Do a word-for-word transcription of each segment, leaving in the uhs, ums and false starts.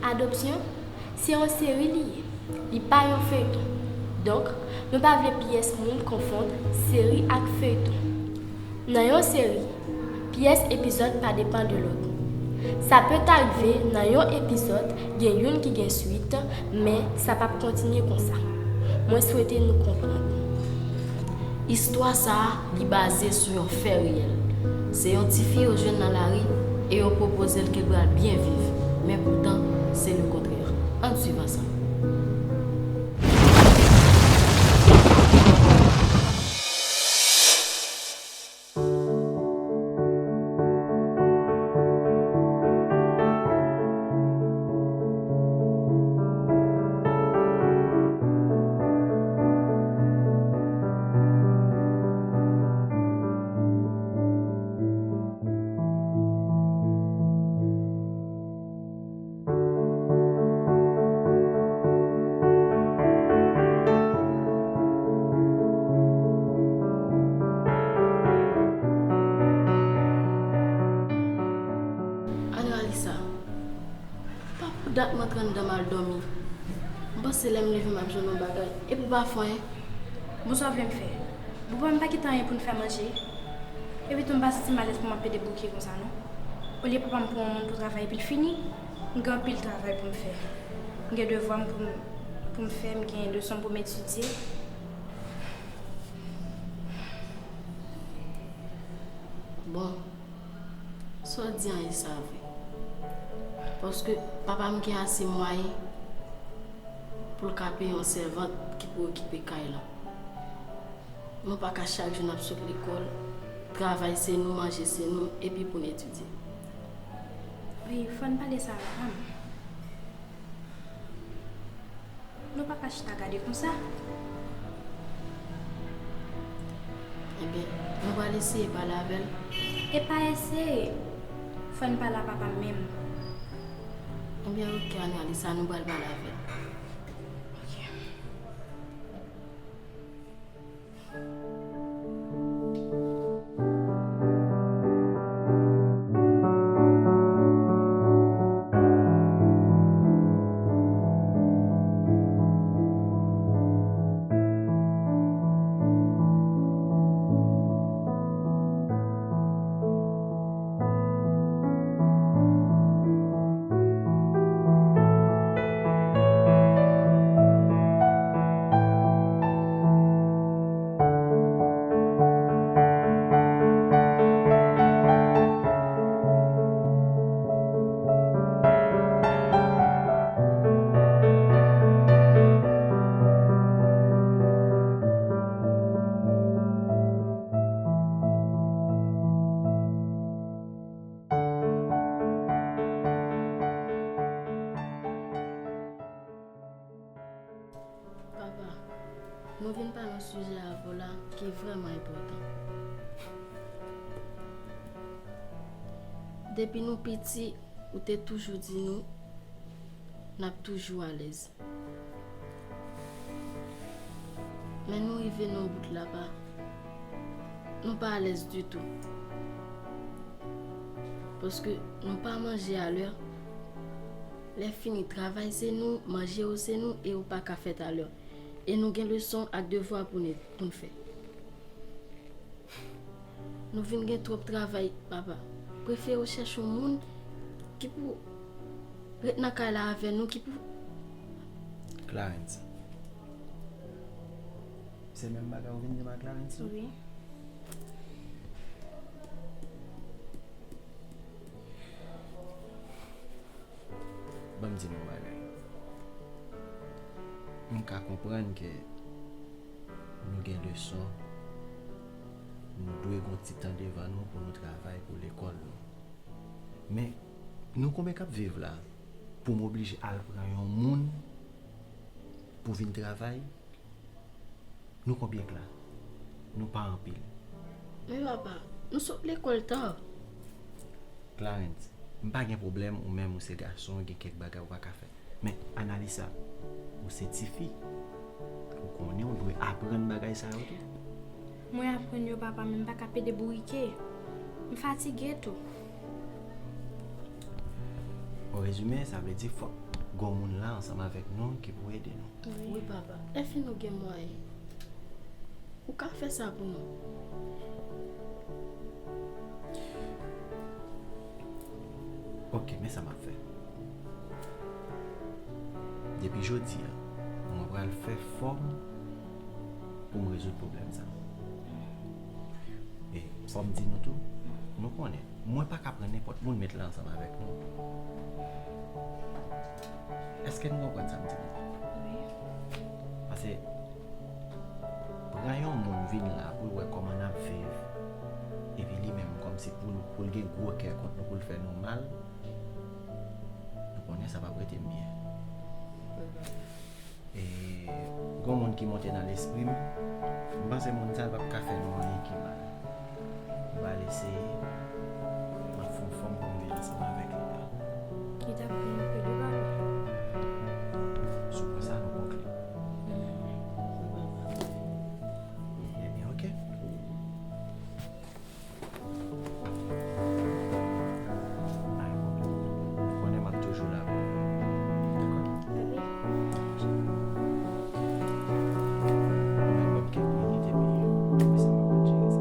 Adopsyon, se yon seri li ye, li pa yon feyton. Donk, nou pa vle pyès moun konfonn seri ak feyton. Nan yon seri, pyès epizòd pa depann de lòt. Sa pèt arive nan yon epizòd, gen youn ki gen swit, men sa p ap kontinye konsa. Mwen swete nou konprann. Istwa sa a, li baze sou yon fè reyèl. Se yon tifi yo jwenn nan lari e yo pwopoze l ke l pral byen viv, men poutan, se lekontrè. Ann swiv ansanm. Annalisa, pa pou dat m antre anndan m al dòmi. M panse lè m leve m ap jwenn yon bagay. Epi w pa fè anyen. Bon, sa w vle m fè? Bon, papa m pa kite anyen pou n fè manje. Epi tou m pa santi m alèz pou m ap pede bouke konsa non. Olye papa m pran yon moun pou travay epi l fini, m gen anpil travay pou m fè. M gen devwa m pou m, pou m fè, m gen leson pou m etidye. Bon, sa w di an e sa vre. Paske papa m gen ase mwayen pou l ka peye yon sèvant ki pou okipe kay la. Nou pa ka chak jou n ap sot lekòl, travay se nou, manje se nou, epi pou n etidye. Wi, fò n pale sa a papa m. Nou pa ka chita gade konsa. Ebyen, nou pral eseye pale avè l. E pa eseye. Fò n pale a papa m menm. Ebyen, oke, Annalisa, nou pral pale avè l. Oke. Papa, nou vin pale yon sijè avè w la ki vrèman enpòtan. Depi nou piti, ou te toujou di nou n ap toujou alèz. Men nou rive nan bout la, pa, nou pa alèz ditou. Paske nou pa manje alè. Lè fini, travay se nou, manje yo se nou, e yo pa ka fèt alè. E nou gen leson ak devwa pou n, pou n fè. Nou vin gen twòp travay, papa. Prefere w chèche yon moun ki pou ret nan kay la avè nou, ki pou... Clarence. Se menm bagay ou vin di m a Clarence, non? Wi. Ban m di nou yon bagay. M ka konprann ke nou gen leson, nou dwe gen yon ti tan devan nou pou nou travay pou lekòl nou. Men, nou konbyen k ap viv la pou m oblije al pran yon moun pou vin travay? Nou konbyen k la? Nou pa anpil. Men papa, nou sot lekòl ta. Clarence, m pa gen pwoblèm, ou menm ou se gason, gen kèk bagay ou pa ka fè. Men, Annalisa, ou se tifi. Ou konnen ou dwe aprann bagay sa yo tou. Mwen aprann yo, papa, men m pa ka pede bourike. M fatige tou. An rezime, sa vle di fòk Gon moun la ansanm avèk nou ki pou ede nou. Wi, papa. Èske nou gen mwayen? Ou ka fè sa pou nou? Ok, men sa m ap fè. Depi jodi a, mwen pral fè fò m pou m rezoud pwoblèm sa. E fò m di nou tou, nou konnen, mwen pa ka pran nenpòt moun met la ansanm avèk nou. Èske nou konprann sa m di nou? Wi. Paske pran yon moun vin la pou l wè kòman n ap viv, epi li menm kòmsi pou l, pou l gen gwo kè kont nou, pou l fè nou mal, nou konnen sa p ap rete byen. E, gon moun ki monte nan lespri m, m panse moun sa l p ap ka fè nou anyen ki mal. M pral eseye, m ap fè yon fòm pou m vin ansanm avèk li la. Li t ap pran anpil wi papa. Sou pwen sa, nou konkli. Ebyen, ok. Ou konnen m ap toujou la pou ou. Dakò? Mwen menm, ban m kèk minit epi apre sa, m ap jere sa.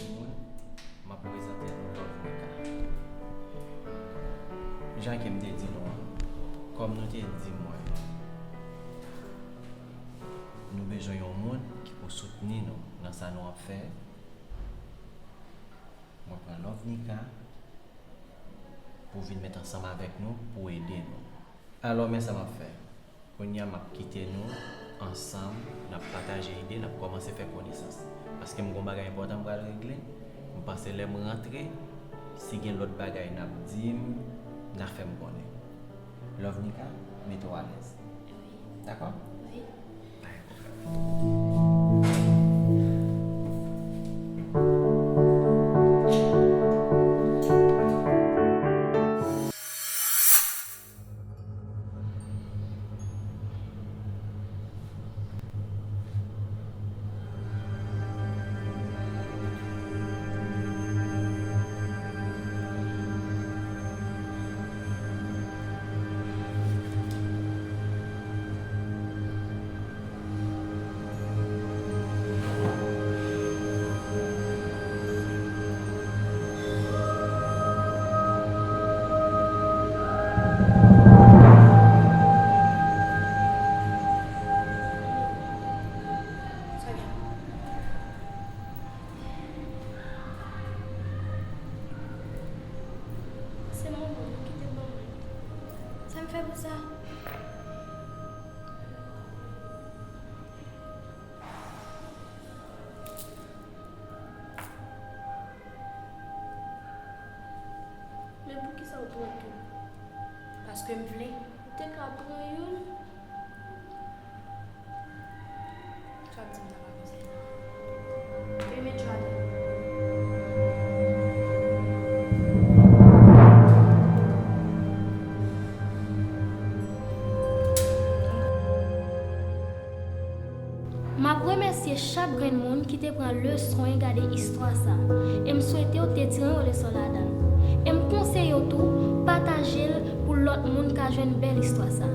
Timoun, m ap prezante nou Lovnika. Jan ke m te di nou an, kòm nou te di mwen, nou bezwen yon moun ki pou soutni nou nan sa nou ap fè. Mwen pran Lovnika pou vin met ansanm avèk nou, pou ede nou. Alò, men sa m ap fè. Kounye a, m ap kite nou ansanm, n ap pataje ide, n ap kòmanse fè konesans. Paske m gon bagay enpòtan m pral regle, m panse lè m rantre, si gen lòt bagay n ap di m, n a fè m konnen. Lovnika, mete w alèz. Wi. Dakò? Wi. Pa gen pwoblèm. M vle. Ou te ka pran youn. Sa w ap di m nan pa konsèy nan. Payment Dragon. M ap remèsye chak grenn moun ki te pran leson e gade istwa sa, e m swete w te tire yon leson ladan l. E m konseye w tou, pataje l pou lòt moun ka jwenn bèl istwa sa.